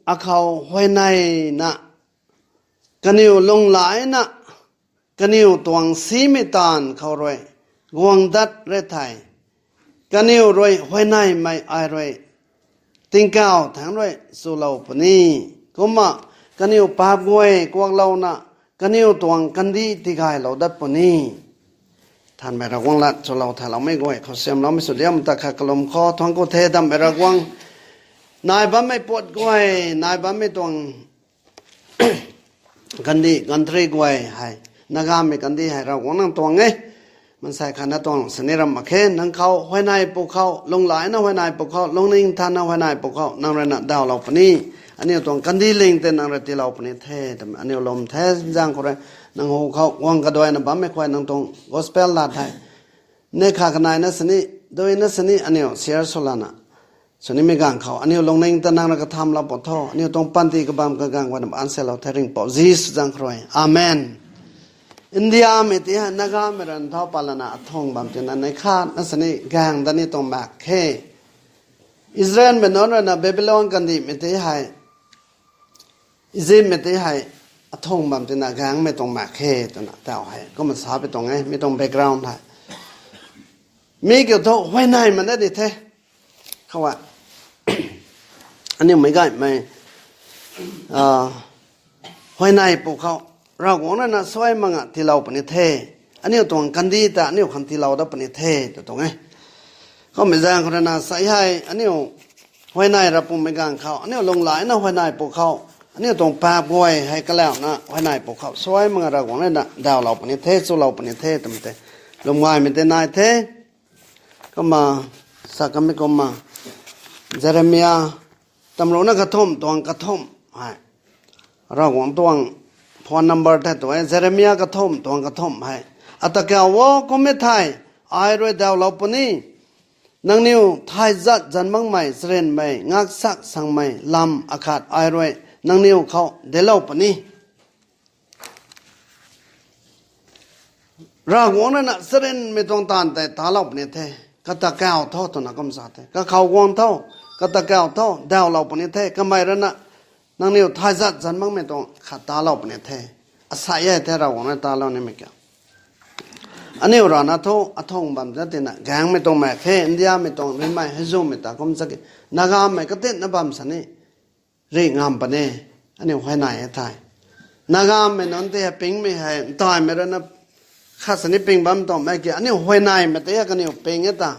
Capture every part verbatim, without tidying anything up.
akhou huayneyna, kaniw lunghlaicna, kaniw tuang simei taanv khou rui guang dat re thei, kaniw rui huayneymei ai rui tingkauh thangc rui chulou puni. Kumna kaniw paap guay kuaklouna, kaniw tuang kandih tigaylou dat puni. Thanmei Ravguangc lat chulou thaloumei guay khou siamloumei sw diam ta kha kalum khou thuangc khou the dammei Ravguangc, nai bammei puat guay, nai bammei tuang kandih country guay hei, Nagamei kandih hei Ravguangc nang tuang e. Maansei khatna tuang sini ram mak khe, nang khou huayney pwkhou, lunghlaicna huayney pwkhou, lungning thanna huayney pwkhou nang rui na dawlou puni. Aniu tuang kandih ling tei nang rui tiilou puni the twmei aniu lwm the. Zaeng khou rui nang hu khou guang kaduaina bammei khuay nang tuang gospel lat hei, neih kha kanaina sini, duina sini aniu share swlana, swnimei ganv khou aniu lungning ta nang rui kathamlou pw tho, aniu tuang panty kabam kaganv guayna baan selou the Ringhpouc Jisu zaeng khou rui. Amen. Indiamei tei hei Nagamei rui nthau patlana athung bam tina neih khatna sini gaeng dat ni tuang mak khe. Israelmei nunc rui na Babylon kandihmei tei hei, Egyptmei tei hei athung bam tina gaengmei tuang mak khe twna tau hei kumna sa pi tuang e, mi tuang background hei. Mi kiu thu huayney mak na di the. Khou a, aniu meic gaymei, huayney pwkhou, Ravguangc rui na suai mak nga tiilou puni the. Aniu tuang kandih ta aniu khang tiilou dat puni the tw tuang e. Kummei zaeng khou rui na sa hei aniu huayney ra pumei ganv khou, aniu lunghlaicna huayney pwkhou, aniu tuang paap guay hei kalauna huayney pwkhou suai mak nga Ravguangc rui na dawlou puni the, chulou puni the twmei tei lwm gaymei tei nai the. Kumna, sa kamei kumna, Jeremia tamruhna kathumh tuang kathumh hei, Ravguangc tuang phone number the tu e, Jeremia kathumh tuang kathumh hei. Ata kau o, kum e thei, ai rui dawlou puni. Nangniw thay zat zanc makmei, charynmei, ngaksak sangmei lam akhat ai rui nangniw khou delou puni. Ravguangc rui na charynmei tuang taanv tei talou puni the. Kata kau tho twna kum sa the. Kakhou guang tho, kata kau tho, dawlou puni the. Kamei rui na nangniw thay zat zanc makmei tuang khat talou puni the. Asai e the Ravguangc rui talou nimei kiu. Aniu rana thu athung bam zat tina gaengmei tuang mak khe, Indiamei tuang rimei heizumei ta kum chaki, Nagamei katinna bam sini rih ngam puni, aniu huayney e thei. Nagamei nunc tei hei pingmei hei, ntaimei rui na khat sini ping bam tuang mak ki, aniu huayneymei tei hei kaniw ping e ta.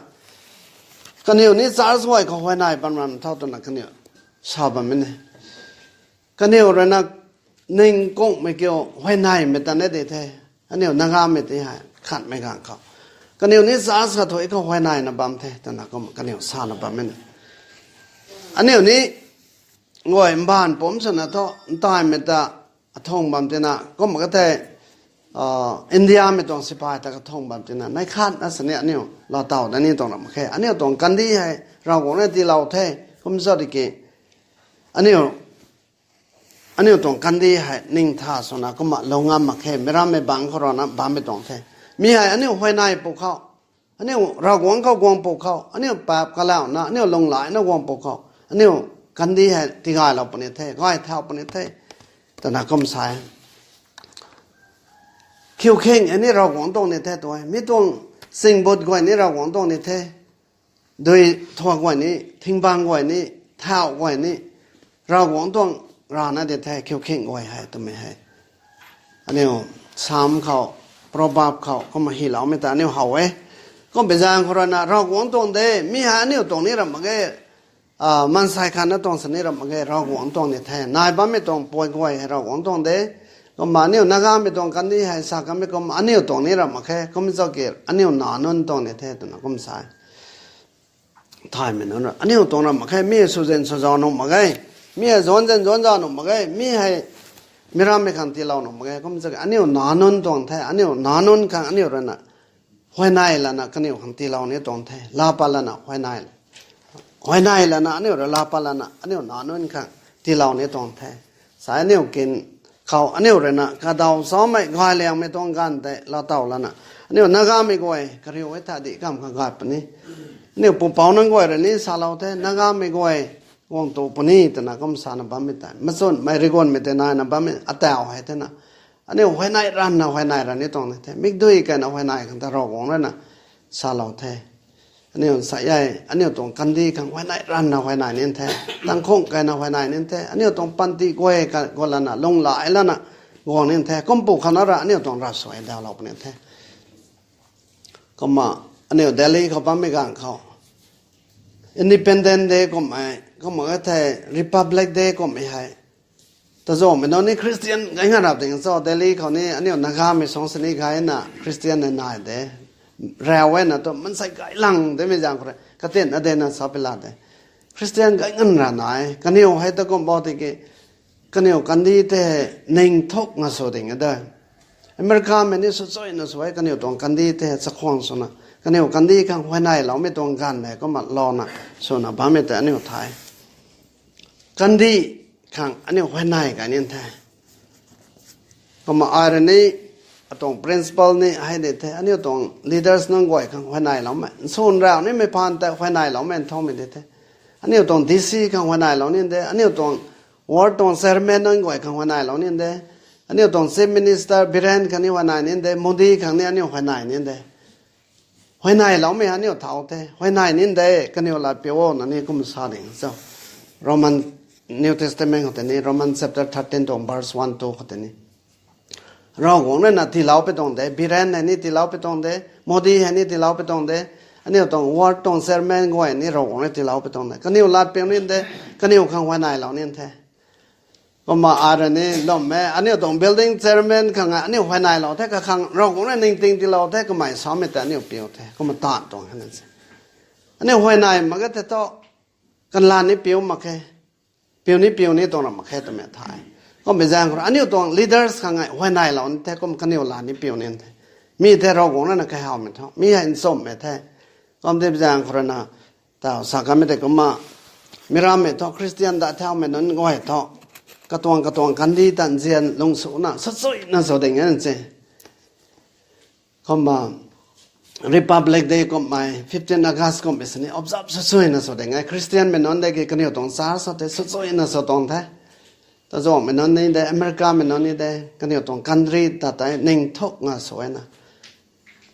Kaniw ni church guay khou huayney bam ram tho twna kaniw sa bammei ni. Kaniw rui na ning kungmei kiu huayneymei ta ne di the. Aniu Nagamei tei hei khatmei ganv khou, kaniw ni church khat thu i khou huayneyna bam the twna kum kaniw sana bammei ni. Aniu ni guay mbaanv pumc swna thu ntaimei ta athung bam tina kum ka thei, Indiamei tuang sipai ta kathung bam tina neih khatna sini aniu laa taw dat ni tuang ram mak khe. Aniu tuang kandih hei Ravguangc rui tiilou the. Kum zat di ki, aniu aniu tuang kandih hei ningtha swna kumna lou ngam mak khe, meic rammei bangc khou rana bammei tuang the. Mi hei aniu huayney pwkhou, aniu Ravguangc khou guang pwkhou, aniu paap kalauna, aniu lunghlaicna guang pwkhou, aniu kandih hei tigaylou puni the, gay thau puni the, twna kum sa e. Khiukhing e ni Ravguangc tuang ni the tu e, mi tuang singbut guay ni Ravguangc tuang ni the. Dui thuak guay ni, thingbang guay ni, thau guay ni, Ravguangc tuang rana di the, khiukhing guay hei twmei hei. Aniu Psalm khou, Proverb khou kumna hyloumei ta aniu how e. Kum pi zaeng khou rana Ravguangc tuang de, mi hei aniu tuang ni ram mak ge, maansei khatna tuang sini ram mak ge, Ravguangc tuang ni the. Nai bammei tuang puai guay hei Ravguangc tuang de. Kumna aniu Nagamei tuang kandih hei sa kamei kum aniu tuang ni ram mak khe, kum zat ki aniu nac nunc tuang ni the twna kum sa e. Thaymei nunc rui aniu tuang ram mak khe, mi hei swzin swzau nuh mak ge, mi hei zuanczin zuanczau nuh mak ge, mi hei meic rammei khang tiilou nuh mak ge, kum zat ki aniu nac nunc tuang the, aniu nac nunc khang aniu rui na huayney lana kaniw khang tiilou ni tuang the, laa pat lana huayney, huayney lana aniu rui laa pat lana aniu nac nunc khang tiilou ni tuang the. Sa aniu kin khou aniu rui na kadaw chaumei gayliangmei tuang ganv tei laa taw lana, aniu Nagamei guay kariu e tha di kamv kha gay puni. Aniu pupouc nunc guay rui ni salou the, Nagamei guay guang tu puni twna kum sana bammei tei, machunmei rigunmei tei naina bammei atau hei thena, aniu huayney ranvna huayney ra ni tuang ni the, mikdui kayna huayney khang ta Ravguangc ruina salou the. Aniu sa e, aniu tuang kandih khang huayney ranvna huayney nin the, tangkhung kayna huayney nin the, aniu tuang panty guay ka gulana lunglai lana guang nin the, kumpu khana ra aniu tuang ravsuai dalou puni the. Kumna aniu Delhi khou bammei ganv khou Independence Day kummei, kumna thei Republic Day kummei hei, tazomei nunc ni Christian gay nga rap ding cho, Delhi khou ni aniu Nagamei song sini gayna Christian nai nai de, raw e na tu mansei gay lang demei zaeng khou rui katinna dena sa pila de. Christian gay ngan ra nai, kaniw hei ta kum bo tiki, kaniw kandih tei ning thuk nga sw ding e de. Americamei ni swchuina sw e, kaniw tuang kandih tei chakhwang swna, kaniw kandih khang huayneyloumei tuang ganv hei kumna louna swna bammei tei aniu the. Kandih khang aniu huayney kai nin the. Kumna ai rui ni, atuang principle ni hei ni the, aniu tuang leaders nunc guay khang huayneyloumei, nsun rau nimei phaan tei huayneyloumei nthanmei di the. Aniu tuang D C khang huayneylou nin de, aniu tuang ward tuang chairman nunc guay khang huayneylou nin de, aniu tuang Chief Minister Biren khang ni huayney nin de, Modi khang ni aniu huayney nin de. Huayneyloumei aniu thau the, huayney nin de, kaniw lat piu o na ni kum sa ding cho. Roman New Testament khou tei ni, Roman chapter thirteen tuang verse one, two khou tei ni. Ravguangc rui na tiilou pi tuang de, Biren hei ni tiilou pi tuang de, Modi hei ni tiilou pi tuang de, aniu tuang ward tuang chairman guay ni Ravguangc rui tiilou pi tuang de. Kaniw lat piu nin de, kaniw khang huayneylou nin the. Kumna ai rui ni lwm e, aniu tuang building chairman khang aniu huayneylou the, kakhang Ravguangc rui ningting tiilou the, kamei samei tei aniu piu the, kumna taanv tuang hei na se. Aniu huayney mak ge the thu, kanlan ni piu mak khe. Piu ni piu ni tuang ra mak khe twmei thay. Kummei zaeng khou rui aniu tuang leaders khang e huayneylou ni the, kum kaniw lat ni piu nin the. Mi the Ravguangc rui na kahawmei thu, mi hei nchumhmei the. Kum tei zaeng khou rui na, tau sa kamei tei kumna, mi rammei thu Christian da thaumei nunc guay thu, katuang katuang kandih ta nzian lungsuna swchuina sw ding e se. Kumna Republic Day kummei, fifteen August kummei sini observe swchuina sw ding e. Christianmei nunc de ki kaniw tuang church sa tei swchuina sw tuang the. Tazomei nunc ni de, Americamei nunc ni de, kaniw tuang country ta tei ning thuk nga sw e na.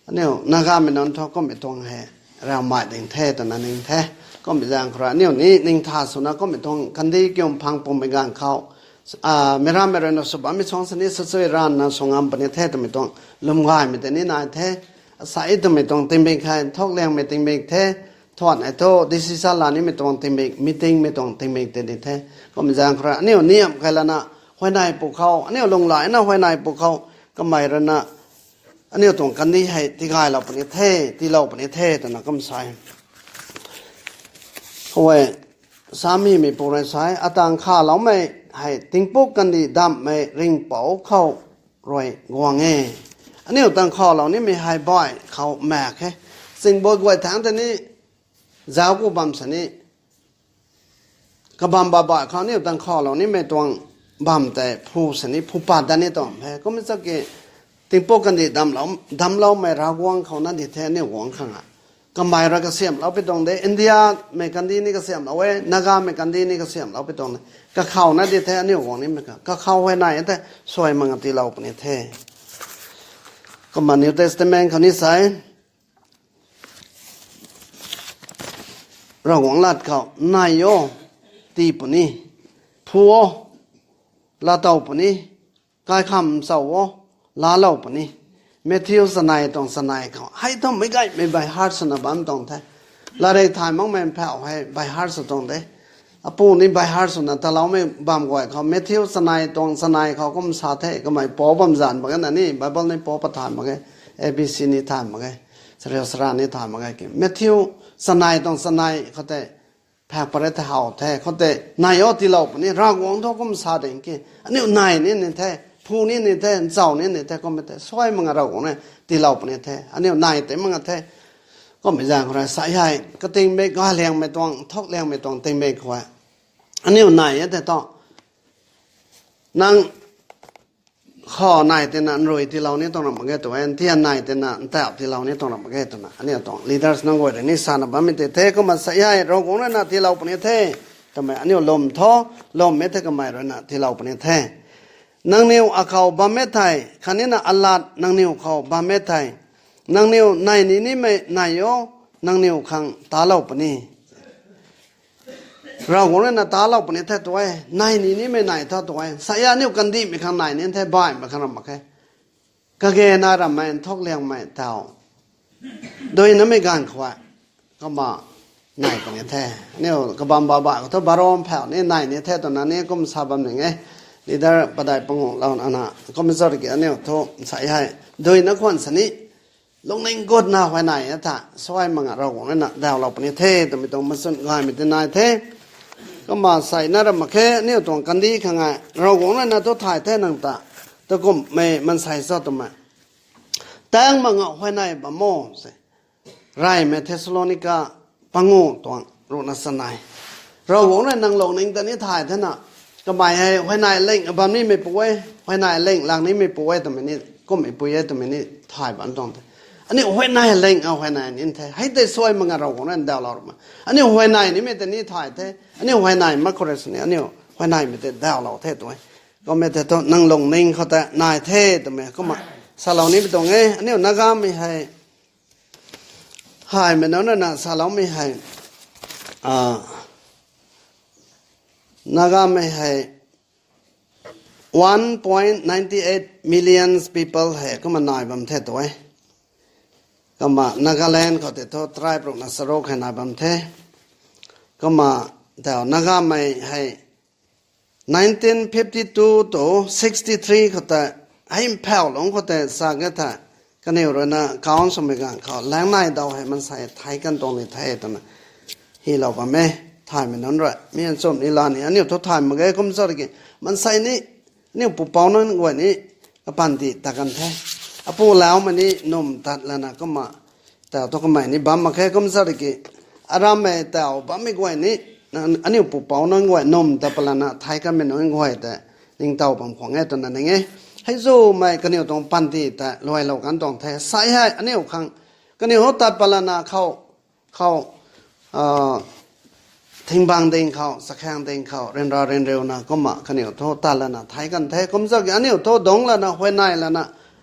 Aniu Nagamei nunc thu kummei tuang hei ravmei ding the twna ning the. Kummei zaeng khou rui aniu ni ningtha swna kummei tuang kandih kium phang pumei ganv khou, mi rammei rui na sw bammei suang sini swchui ranvna sw ngam puni the twmei tuang lwm gaymei tei ni nai the. Asei twmei tuang tingmik hei nthuk liangmei tingmik the. Thuan hei thu decision la nimei tuang tingmik, meetingmei tuang tingmik tei ni the. Kummei zaeng khou rui aniu niamh kay lana huayney pwkhou, aniu lunghlaic na huayney pwkhou, kamei rui na aniu tuang kandih hei tigaylou puni the, tiilou puni the twna kum sa e. Khou e, Samhimeipu rui sa e, atang khaloumei hei tingpuk kandih damhmei ringhpouc khou rui guang e. Aniu tang khalou nimei hei baih khou mak khe. Singbui guay thangc tei ni, zauc ku bam sini, kabam babai khou aniu tang khalou nimei tuang bam tei phu sini phu pat dat ni tuang the. Kummei chaki, tingpuk kandih damlou, damloumei Ravguangc khou na di the, aniu guangc khang a. Kamei rui kasiamhlou pi tuang de, Indiamei kandih ni kasiamhlou e, Nagamei kandih ni kasiamhlou pi tuang de. Kakhou na di the, aniu guang nimei kha. Kakhou huayney the, suai mak nga tiilou puni the. Kumna New Testament khou ni sa e, Ravguangc lat khou, nai o, tii puni, phu o, laatow puni, kaikham chau o, laalou puni. Matthew chanei tuang chanei khou hei thu meic gaymei by heart swna bam tuang the. Latrik thay makmei mphauh hei by heart sw tuang de. Apu ni by heart swna taloumei bam guay khou Matthew chanei tuang chanei khou kum sa the, kamei pou bam zanc mak ge na ni, Bible ni pou pat thay mak ge, A B C ni thay mak ge, sariu sara ni thay mak ge ki. Matthew chanei tuang chanei khou tei phak pare the how the, khou tei nai o tiilou puni, Ravguangc thu kum sa ding ki. Aniu nai ni ni the, phu ni ni the, nchau ni ni the, kummei tei suai mak nga Ravguangc ni tiilou puni the, aniu nai tei mak nga the. Kummei zaeng khou rui sa hei, katingmik, galiangmei tuang, nthuk liangmei tuang tingmik khou e. Aniu nai e the thu, nang kha nai tina nrui tiilou ni tuang ra mak ge tw e, ntian nai tina ntauh tiilou ni tuang ra mak ge twna aniu tuang leaders nunc guay rui ni sana bammei tei the. Kumna sa hei Ravguangc rui na tiilou puni the. twmei aniu lwm tho, lwmmei the kamei ruina tiilou puni the. Nangniw akhou bam e thei, khatnina alat nangniw khou bam e thei, nangniw nai ni nimei nai o, nangniw khang talou puni. Ravguangc ruina talou puni the tu e, nai ni nimei nai tho tu e. Sa e aniu kandihmei khang nai ni the, baihmei khang ram mak khe. Kage na rammei nthuk liangmei tau duinamei ganv khou e, kumna nai puni the. Aniu kabam babai khou thu barom phau ni nai ni the twna ni kum sa bam ning e. Leader padai panguh lou nana kum zat ki aniu thu sa e hei duina khwan sini lungning gutna huayney e tha, suai mak nga Ravguangc ruina daulou puni the twmei tuang machun gaymei ti nai the. Kumna sa e na ram mak khe, aniu tuang kandih khang e Ravguangc ruina thu thay the nang ta, tu kummei mansei cho twmei. Taeng mak nga huayney bam o se. Reymei Thessalonica panguh tuang ruhna chanei. Ravguangc rui nang lungning ta ni thay thena, kamei hei huayney ling bam nimei pu e, huayney ling lang nimei pu e twmei ni, kummei pui e twmei ni thay bam tuang the. Aniu huayney ling a huayney ni the. Hei tei suai mak nga Ravguangc rui daulou rma. Aniu huayney nimei tei ni thay the. Aniu huayney mak khou rui sini aniu huayneymei tei daulou the tu e. Kummei tei thu nang lungning khou tei nai the twmei kumna salou nimei tuang e. Aniu Nagamei hei, haymei nunc ruina saloumei hei, Nagamei hei one point nine eight millions people hei kumna nai bam the tu e. Kumna Nagaland khou tei thu tribe ruhna charuk hei nai bam the. Kumna tau Nagamei hei nineteen fifty-two to sixty-three khou tei, hei mphau lungc khou tei sa ke thei, kaniw ruina count swmei ganv khou lang nai daw hei mansei thei kan tuang ni the twna hylou bam e. Thaymei nunc rui mi nchumh ni la ni aniu thu thay mak ge. Kum zat ki, mansei ni, aniu pupouc nunc guay ni kapanty tat kan the. Apu laumei ni num tat lana kumna tau thu kamei ni bam mak khe. Kum zat ki, arammei tau bammei guay ni, aniu pupouc nunc guay num tat palana thei kanmei nunc guay tei ningtow bam khwang e twna ning e. Hei zumei kaniw tuang panty tei luailou kan tuang the. Sa e hei aniu khang, kaniw hou tat palana khou, khou, thingbang ding khou, chakhaeng ding khou ryanra ryanriuna kumna kaniw thu tat lana thei kan the. Kum zat ki aniu thu dungc lana huayney lana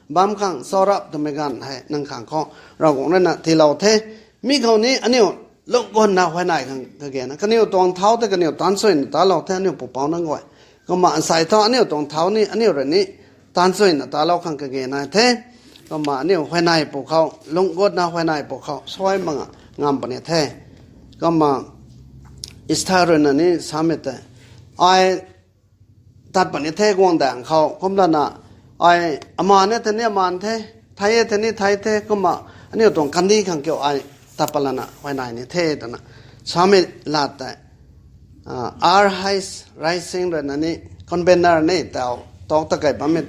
bam khang charap twmei ganv hei nang khang khou Ravguangc ruina tiilou the. Mi khou ni aniu lungc gutna huayney khang kagena kaniw tuang thau tei kaniw taanchuina talou the aniu pupouc nunc guay. Kumna nsei thu aniu tuang thau ni aniu rui ni taanchuina talou khang kagena the. Kumna aniu huayney pwkhou, lungc gutna huayney pwkhou suai mak nga ngam puni the. Kumna Esther ruina ni samei tei, ai tat puni the guang daeng khou, kumlana ai amaan e thei ni amaan the, thei e thei ni thei the, kumna aniu tuang kandih khang kiu ai tat palana huayney ni the twna samei lat tei, R H Rising ruina ni convener ni tau talk ta kei bammei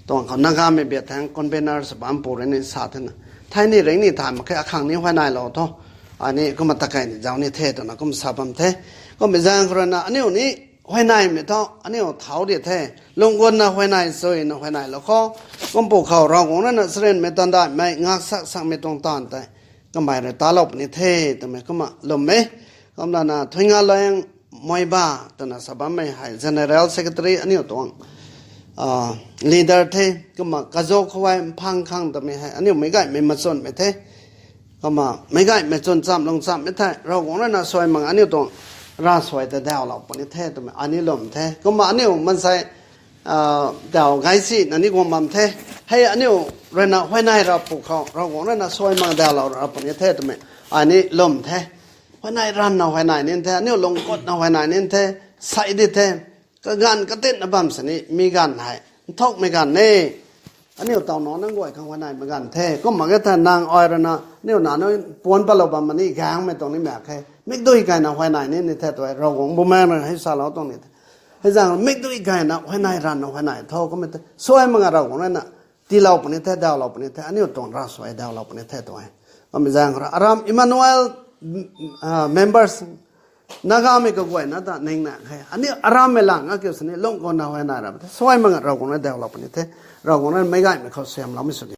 tuang khou Nagamei biak thangc convener sw bam pu rui ni sa thena, thei ni ring ni thay mak khe, akhang ni huayneylou tho, ai ni kumna ta kei ni zauc ni the twna kum sa bam the. Kummei zaeng khou ruina aniu ni huayneymei thu aniu thau di the, lungc gutna huayney chuyna huayneylou khou, kum pwkhou Ravguangc ruina charynmei taanv daihmei ngaksak sakmei tuang taanv tei kamei rui talou puni the twmei kumna lwm e. Kumlana Thuingaleng Moiba twna sa bammei hei General Secretary aniu tuang leader the. Kumna kazauc khou ai mphang khang twmei hei aniu meic gaymei machunmei the. Kumna meic gaymei chwn chamv lung chamvmei thei Ravguangc ruina suai mak aniu tuang ravsuai ta daulou puni the twmei ai ni lwm the. Kumna aniu maansei tau gaysi na ni guang bam the. Hei aniu ruina huayney rap pwkhou Ravguangc ruina suai mak daulou rap puni the twmei ai ni lwm the. Huayney ranvna huayney nin the, aniu lungc gutna huayney nin the, sai di the. Kaganv katitna bam sini mi ganv hei nthukmei ganv e. Aniu taw nac nunc guay khang huayneymei ganv the. Kumna mak ge thei nang ai ruina aniu nac nunc puanc patlou bam mani gaengmei tuang ni mak khe. Mikdui gayna huayney ni ni the tu e, Ravguangc Bumaengh ruina hei salou tuang ni the. Hei zaeng mikdui gayna huayney ranvna huayney tho kummei the. Suai mak nga Ravguangc ruina tiilou puni the, daulou puni the, aniu tuang ravsuai daulou puni the tu e. Kummei zaeng khou rui aram Emmanuel members Nagamei kaguayna ta ningna khe. Aniu arammei lang akiu sini lungc gutna huayney rap the. Suai mak nga Ravguangc rui daulou puni the. Ravguangc rui meic gaymei khou siamloumei sw di.